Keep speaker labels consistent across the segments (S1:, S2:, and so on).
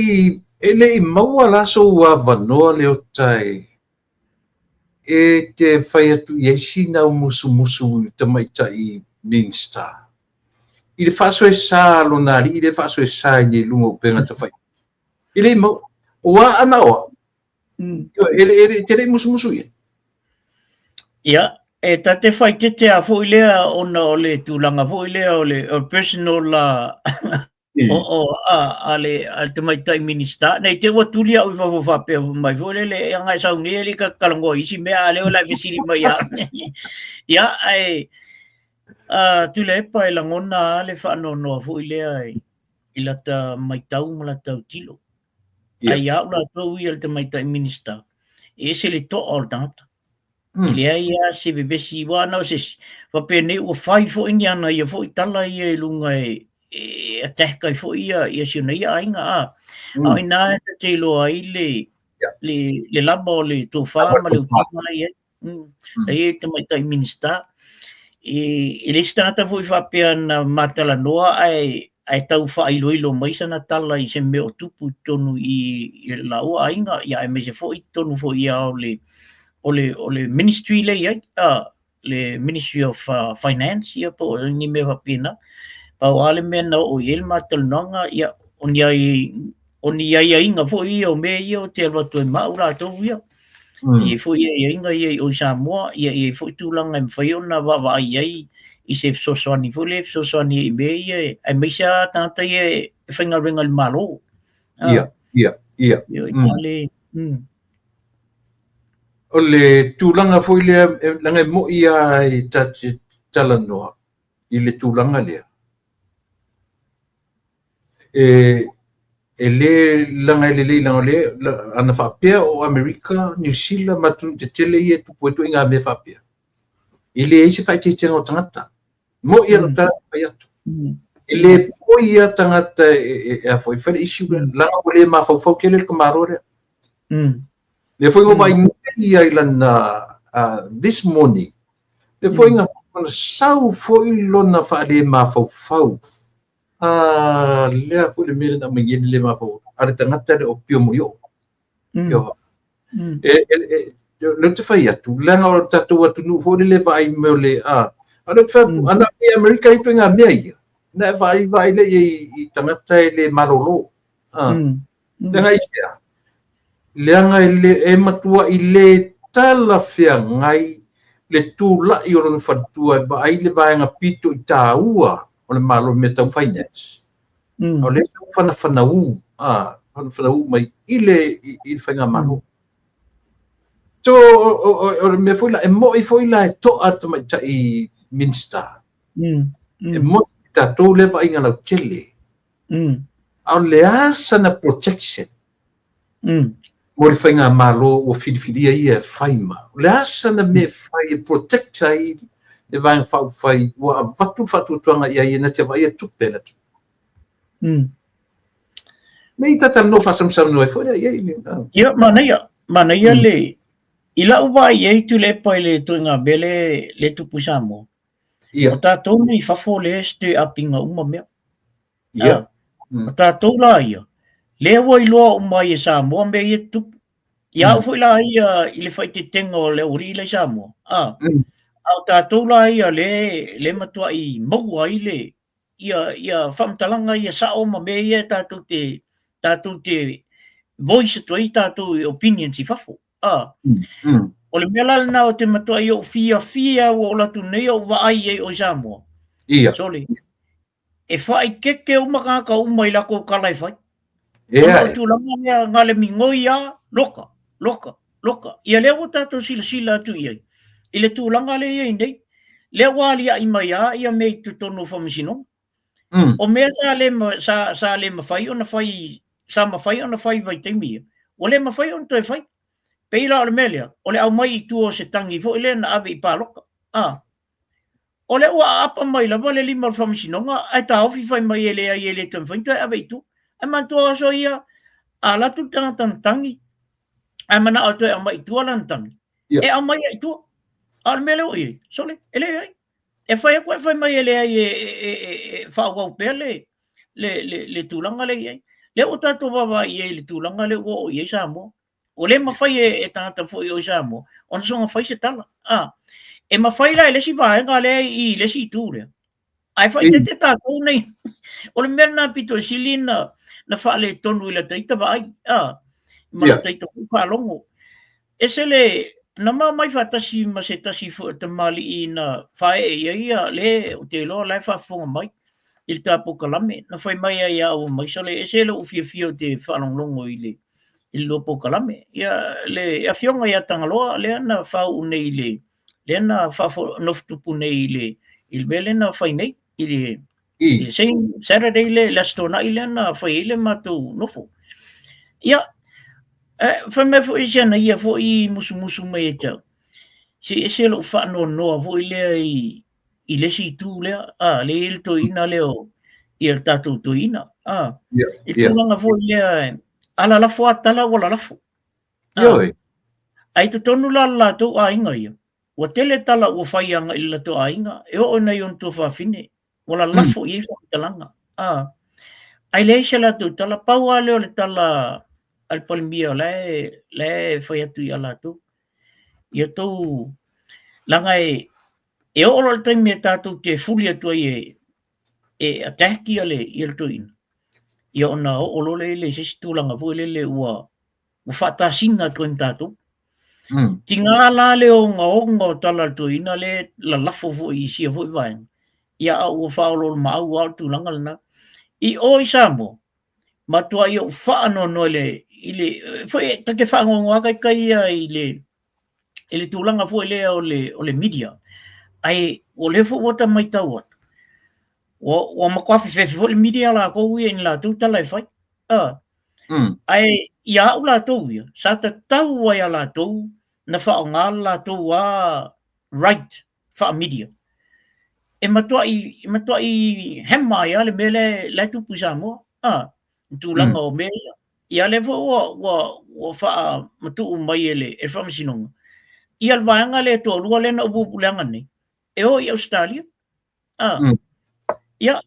S1: i e le i maua la sou avanoa Leota e te fai atu i ai sina au musumusu i le tamaitai Minista i le faasoesa a lona alii lea e faasoesa ai nei i luga o upega tafailagi. E le i maua. Aua ana o au, e te le i musumusu i ai.
S2: Ia, e ta te faaeteete lava foi lea ona o le tulaga foi lea o le personal o, o a, a le a le tamaitai Minista, nei te ua tuli au i fafo faapea mai foi lele, e aga e sau nei e le ka talanoa i isi mea, a lea o le a fesili mai ia. Ia, ae a, Tuilaepa e lagona lava le faanoanoa foi lea i, i lata maitau ma lata autilo. Ai ia au latou ia le tamaitai Minista, e ese le toa o le tagata. E leai lava se vevesi, aua ana o se isi, faapea nei ua fai foi ni ana ia foi tala ia i luga e, e attack ai foi ia, ia si ona ia aiga, a. A o ina e ta te iloa ai le, le, le lava o le tofa ma le utaga la i ai. La i ai le tamaitai Minista. E, e leai se tagata foi faapea na ma talanoa ae, ae tau faailoilo mai sana tala i se mea o tupu i totonu i, i laua aiga, ia aemaise foi i totonu foi ia o le, o le, o le ministry lea i ai, le Ministry of Finance, ia po o ni mea faapena. Pau lava le mea na oo i ai le ma talanoaga, ia, o ni ai, o ni aiaiga foi ia o mea ia o te alu atu ai ma au latou ia. E i ai foi aiaiga ia i o i Samoa, ia e i ai foi tulaga e mafai ona vaavaai i ai i se fesoasoani foi lea e fesoasoani ai i mea ia, aemaise lava tagata ia e faigaluega i le Malo.
S1: Ia, ia, ia.
S2: Ia, i le,
S1: O le tulaga foi lea, leaga e moni lava e ta te talanoa i le tulaga lea, e, e le leaga e lelei leaga o lea, ana faapea o Amerika, Niu Sila ma atunuu tetele ia e tupu ai ituaiga mea faapea, e leai se faaeteetega o tagata. Moni lava lau tala e fai atu. E le poi lava tagata e a foi, fai le issue lea, leaga ua le mafaufau tele le tamaloa lea. Lea foi ua vaai nei ia i lana this morning, lea foi na sau foi lona faalemafaufau. Lea foi le mea lea na aumai nei le le mafaufau a le tagata lea o Pio Molioo. Lea ou te fai atu, leaga o le tatou atunuu foi lele e vaai mai o le, a o lea ou te fai atu, ana i Amerika e ituaiga mea ia, na e vaai vaai lea i ai i tagata e le malolo. Leaga aisea? Leaga e, le, e matuai le talafeagai le tulai o lona faletua e vaai le vaega pito i taua o le Malo i mea tau finance. A o lea e tau fanafanaū, a, fanafanaū mai i le, i, i le faigamalo. So, o, o, o, o le mea foi la, e moni foi la e to'a le tamaitai Minista. E moni tatou lea vaaiga lautele. A o le a sana protection mo le faigamalo ua filifilia ia e fai ma? O le a sana mea e fai e protect ai le Vaega Faaupufai ua avatu le faatuatuaga i ai ia na te vaaia tupe a le atunuu? Nei ta talanoa faasamusamunoa ai foi lea i ai.
S2: Ia, manaia, manaia le, i lau vaai i ai Tuilaepa i le ituaiga mea lea e tupu i Samoa. Ia. O tatou nei i fafo lea e stir up ina uma mea.
S1: Ia.
S2: O tatou la ia, lea ua iloa uma ai e Samoa mea ia e tutupu. Ia au foi la ia i le faaeteetega o le aualii la i Samoa, a o tatou la ia lea e matuai maua ai le, ia ia faamatalaga ia sao ma mea ia tatou te tatou te voice atu ai tatou opinions i fafo. A. O le mea la lena o te matuai ou fiafia ua ou alu atu nei ou vaai i ai o i Samoa.
S1: Ia.
S2: Sole. E faaeteete uma tagata uma i latou tala e fai. Ona o le tulaga lea na o le migoi lava, loka, loka, loka. Ia lea ua tatou silasila atu i ai i le tulaga lea e i ai nei, lea ua aliae mai lava ia mea i totonu o faamasinoga. O mea sa le, sa, sa le mafai ona fai, sa mafai ona fai i vaitaimi ia, ua le mafai ona toe fai. Pei la o le mea lea, o le aumai i tua o se tagi foi lea na ave i palota. A. O lea ua aapa mai lava le lima o le faamasinoga ae taofi fai mai e leai e le toe mafai ona toe ave i tua. Ae manatua aso ia, a alu atu le tagata na tagi ae manao e toe aumai i tua lana tagi, e aumai lava i tua. A o le mea lea ua i ai, sole, e leai. E fai atu ae fai mai e leai e faaauau pea le tulaga lea e i ai. Lea ua tatou vaavaai i ai i le tulaga lea ua oo i ai Samoa. Ua le mafai e tagata foi o i Samoa ona soona fai se tala. A, e mafai la e le isi vaega lea i le isi itu lea, ae faaeteete tatou nei. O le mea lena pito i sili na faaletonu i lata ita vaai, a, ma lata ita foi faalogo. Ese le, na ma omai faatasi ma se tasi foi o tamalii na faaee i ai ia le ou te iloa o la e faafofoga mai i le ta polokalame. Na fai mai ai ia au mai, sole ese lou fiafia ou te faalogologo i le i le lua polokalame. Ia le afioga ia Tagaloa lea na faauu nei i le lea na faanofotupu nei i le i le mea lea na fai nei i le i le same Saturday le le Aso Toonai lea na fai ai le matou nofo. Ia, fai mai foi si ana ia foi musumusu mai ia te au, se ese lou faanoanoa foi lea i i le isi itu lea, a, lea e i ai le toeaina lea o ia le tatou toeaina, a, i le tulaga foi lea, a lalafo lava tala ua lalafo.
S1: Ioe.
S2: Ae i totonu la o le latou aiga ia, ua tele tala ua fai agai i le latou aiga, e oo i nai ona tuafafine, ua lalafo i ai faamatalaga. A, ae leai se latou tala, pau lava lea o le tala a le Palemia o la e, la e fai atu ia latou. Ia tou, leaga e, e oo loa i le taimi e tatou te fuli atu ai e, e attack ia le, ia le toeaina, ia ona oo loa lea i se isi tulaga foi lele ua, ua faatasina atu ai ma tatou. Tiga la le ogaoga o tala a le toeaina lea e lalafo foi i sia foi vaega, ia a ua faaoloolomaau lava o le tulaga lena. I o i Samoa, matuai ou faanoanoa i le, i le, foi ta te faanoanoa lava ita ia i le, i le tulaga foi lea o le, o le media. Ae o lea foi ua ta matau atu, ua, ua matua fefefe foi le media latou ia i ni latou tala e fai. Ah. Ae ia au latou ia, sa tatau ai a latou na faaaoga le latou a right faa-media. E matuai, e matuai hema ai lava le mea lea, la e tupu i Samoa. Ah, le tulaga o mea ia. Ia lea foi ua, ua, ua faamatuu mai e le, e le Faamasinoga ia le vaega lea e toalua lea na upuupuleaga nei, e o i Ausetalia. Ah. Ia,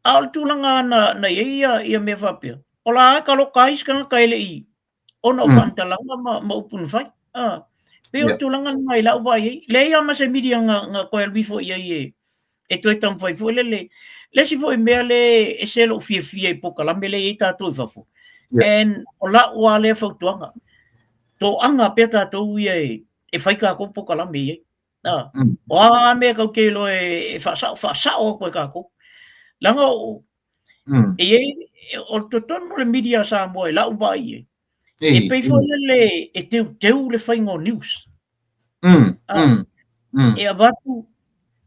S2: a o le tulaga na, na i ai ia, ia mea faapea, o la e kaloka ai isi tagata e le i, ona o faamatalaga ma, ma upu na fai. Ah. Pei o le tulaga lena i lau vaai ai. Leai lava ma se media na, na toe alu ifo i ai e, e toe taumafai foi lele. Le isi foi mea le ese lou fiafia i polokalame lea e i ai tatou i fafo. And o lau lava lea fautuaga, toaga pea tatou ia e, e fai tatou polokalame i ai. Ah, o a mea kau te iloa e, e faasao, faasao atu e tatou. Leaga o, e i ai, o totonu o le media a Samoa i lau vaai i ai, e pei foi lele e teuteu le faiga o news. E avatu,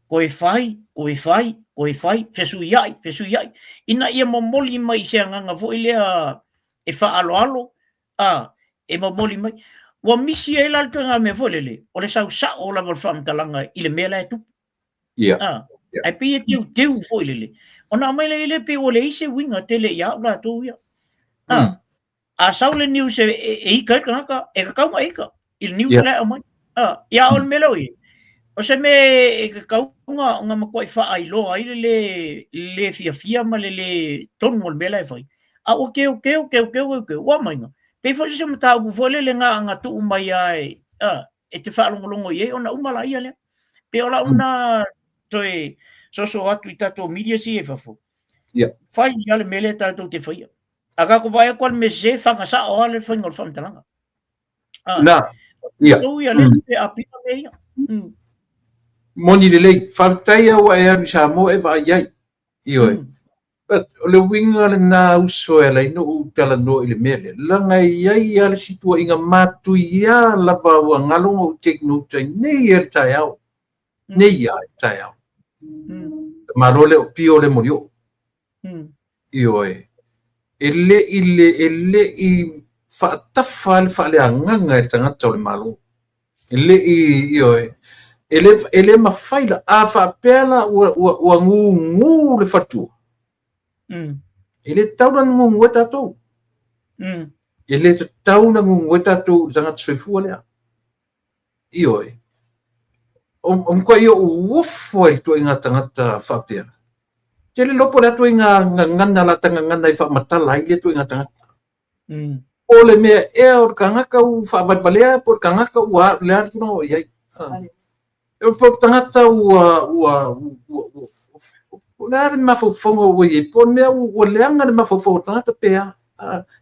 S2: toe fai, toe fai, toe fai, fesuiai, fesuiai, ina ia momoli mai i se agaga foi lea e faaaloalo, a, e momoli mai. Ua misi ai la le ituaiga mea foi lele, o le sau sao lava o le faamatalaga i le mea la e tupu. A, ae pei e teuteu foi lele. Ona aumai lea lea pei ua leai se uiga tele ia au latou ia. A, a sau le news e, e, e ika ai le tagata, e tatau ona ika i le news la e aumai. A, ia o le mea lea o i ai, o se mea e tatau ona, ona matuai faailoa ai le le, le fiafia ma le le tonu o le mea la e fai. A ua teuteu, teuteu, teuteu, ua aumaiga. Pei foi o se mataupu foi lele na, na tuu mai lava e, a, e te faalogologo i ai ona uma laia lea. Pei o lau lena toe soso atu i tatou media ia i fafo. Fai lava le mea lea tatou te faia. A tatou vaai atu lava le mea sese, faga sao lava le faiga o le faamatalaga.
S1: Ah, Na, ia.
S2: Tou ia le pe apina mea ia.
S1: Moni lelei, faafetai lava ua e alu i Samoa e vaai ai. Ioe. But o le uiga lena uso e ala ai ona ou talanoa i le mea lea, leaga e i ai lava le isi tuuaiga matuia lava ua galo ona ou take note ai nei lava i le taeao. Nei lava i le taeao. Malo le o pio le molioo. Ioe. E le i le, e le i faatafa le faaleagaga e le tagata o le Malo. E le i, ioe, e le, e le mafai la, a faapea la ua, ua, ua gugu le faletua. E le tatau la ona gugu ai tatou. E le tatau ona gugu ai tatou i le tagata soifua lea. Ioe. O, o matuai ou ofo ai i le ituaiga tagata faapea. Te le iloa po o le a ituaiga gagana lata gagana e faamatala ai lea ituaiga tagata. Po o le mea ea o le tagata ua faavalevalea po o le tagata ua le a le tulaga o i ai. E po o le tagata ua ua ua o le a le mafaufauga ua i ai, po o le mea ua leaga le mafaufau o le tagata pe a.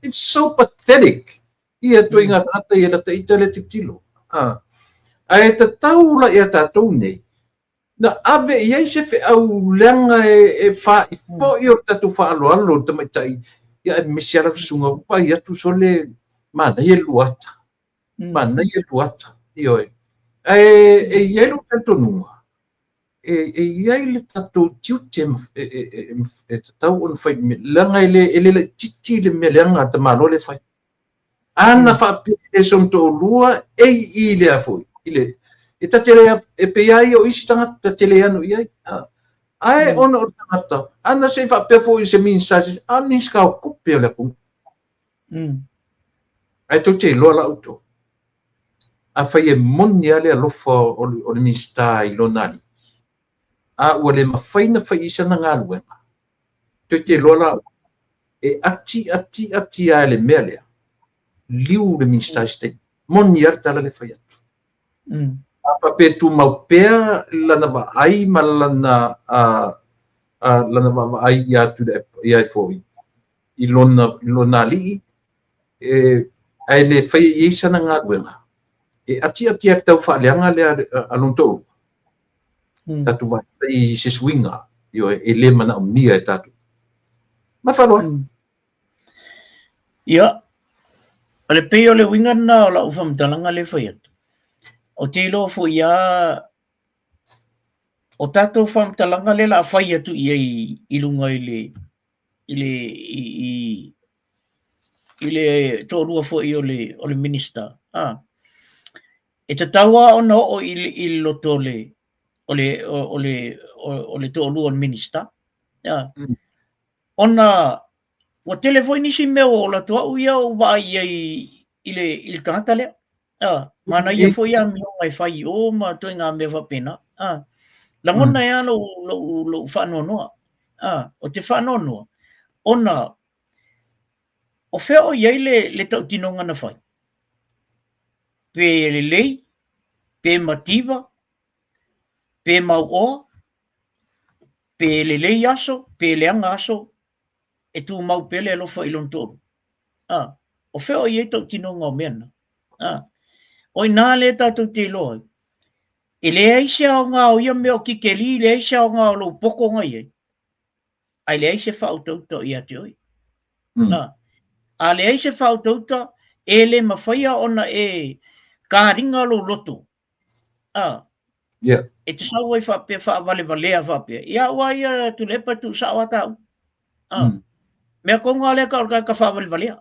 S1: It's so pathetic ia ituaiga tagata ia lata ita lea tilotilo. Ae tatau la ia tatou nei na ave i ai se feau leaga e fa'i foi o le tatou faaaloalo i le tamaitai, ia aemaise lava lau susuga ua vaai atu sole manaia le lua ata, manaia le lua ata, ioe. Ae e i ai lou talitonuga, e i ai le tatou tiute e tatau ona fai, leaga e le laitiiti le mea leaga a le tamaloa lea e fai. Ana faapea e le sona toalua e i i lea foi i le e ta te le e pei lava ia o isi tagata ta te le ano i ai. Ae ona o le tagata, ana se i faapea foi i se Minisita, a o le Minisita o Tupe o le atunuu. Ae tou te iloa la outou, afai e moni lava le alofa o le Minisita i lona alii, a ua le mafai ona fai i ai sana galuega, tou te iloa la e ati ati ati lava e le mea lea, liu le Minisita i se taimi. Moni lava le tala lea e fai atu. A faapea e tumau pea lana vaai ma lana, lana vaavaai ia Tuilaepa, ia foi, i lona, i lona alii, e, ae le faia i ai sana galuega, e ati ati lava i le tau faaleaga lea a lona toalua. Tatou vaai i se suiga, ioe, e le manaomia e tatou. Ma le faaaloalo.
S2: Ia, o le pei o le uiga lena o lau faamatalaga lea e fai atu. Ou te iloa foi lava o tatou faamatalaga lea o le a fai atu i ai i luga i le i le i, i, i le toalua foi o le o le Minisita. Ah. E tatau lava ona oo i le, i le loto o le o le o le o le toalua o le Minisita. Ah. Ona ua tele foi nisi mea ua ola atu au ia ou vaai i ai i le i le tagata lea. Ah, manaia foi amioga e fai i o ma ituaiga mea faapena. Ah, lagona ai lava lou, lou, lou faanoanoa. Ah, o te faanoanoa, ona o fea o i ai le, le tautinoga na fai? Pe lelei, pe mativa, pe mauoa, pe lelei aso, pe leaga aso, e tumau pea le alofa i lona toalua. A, o fea o i ai tautinoga o mea na? A, o i nā lea tatou te iloa ai, e leai se aoga o ia mea o kikeli, leai se aoga o lou poto na i ai, ae leai se faautauta o ia te oe. A, a leai se faautauta, e le mafaia ona e kāringa lou loto A.
S1: Yeah.
S2: E te sau ai faapea faavalevalea faapea. Ia au a ia Tuilaepa e tuusao a tāu. A. Mea tonu a lea ka o le tagata faavalevalea.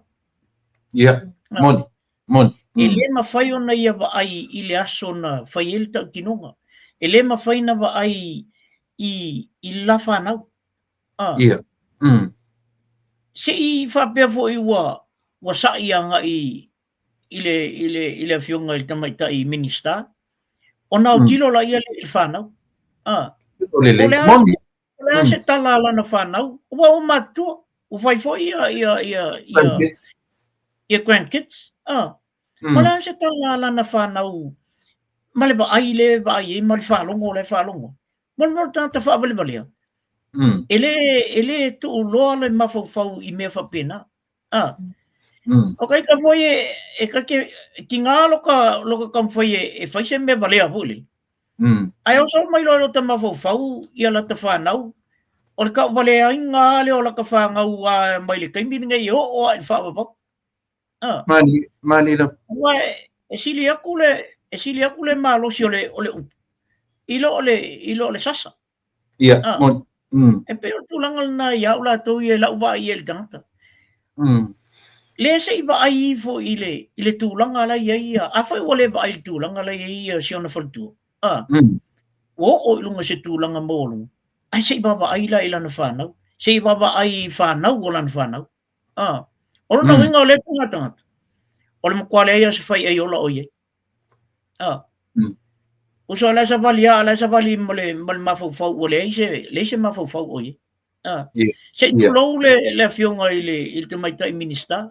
S1: Yeah. Moni. Moni.
S2: E le mafai ona ia vaai i le aso na fai ai le tautinoga. E le mafai na vaai i, i le la fanau.
S1: A. Yeah.
S2: Se i faapea foi ua, ua sa'i agai i le, i le, i le afioga i le tamaitai Minisita, ona autilo laia lea i le fanau. Ah.
S1: O le
S2: O le a, o le a se tala a lana fanau, ua ua matutua, ua fai foi ia, ia, ia, ia, ia grandkids. Ah. O le a se tala a lana fanau ma le vaai lea e vaai ai ma le faalogo lea e faalogo. Mo le mea o le tagata faavalevalea, e le, e le tuuloa le mafaufau i mea faapena. Ah. O ka ita foi e, e ka ke, tiga lo ka, lo ka taumafai e, e fai se mea valea foi lele. Ae oso mai loa i lota mafaufau ia lata fanau, o le tauvaleaiga lava lea o lata fanau a mai le taimi lenei e oo lava i le faavavau.
S1: Ah. Mani, mani lava.
S2: Aua e, e sili atu le, e sili atu le malosi o le, o le upu i lo o le, i lo o le sasa.
S1: Ia, ah. Moni.
S2: E pei o le tulaga lena ia au latou ia i lau vaai i le tagata. Lea se i vaai ifo i le, i le tulaga la i ai ia, afai ua le vaai i le tulaga la i ai ia si ona faletua. Ah. Ua oo i luga i se tulaga maualuga, ae se i vaavaai la i lana fanau, se i vaavaai i fanau o lana fanau. Ah. O lona uiga o lea tulaga tagata, o le matua leai lava o se faiai ola o i ai. Ah. Uso la savali a la savali ma le ma le mafaufau ua leai se leai se mafaufau o i ai. Se i tulou le, le afioga i le, i le tamaitai Minista.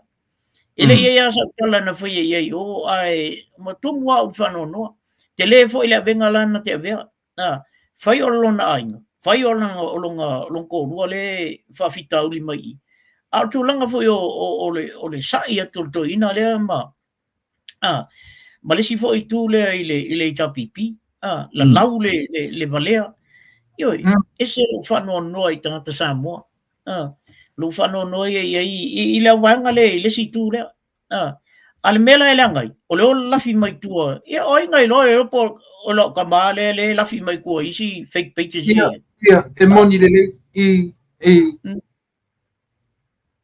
S2: E le i ai lava sau tala na faia i ai i o, ae ma tumu au i le faanoanoa. Tele foi le avega la na te avea. Fai o lona aiga, fai o lona, o lona, lona toalua le faafitauli mai i. A o le tulaga foi o, o, o, le, o le sa'i atu o le toeaina lea ma, ma le isi foi itu lea i le, i le HRPP, lalau le, le, le valea. Ioe, ese lou faanoanoa i tagata Samoa. Lou faanoanoa ia i ai i, i le auvaega lea i le isi itu lea. A le mea la e leaga ai, o le ola lafi mai tua, ia o ai na iloa le iloa po o lau tama lea le lafi mai tua i isi fake pages
S1: ia. Ia, e moni lelei. I, i.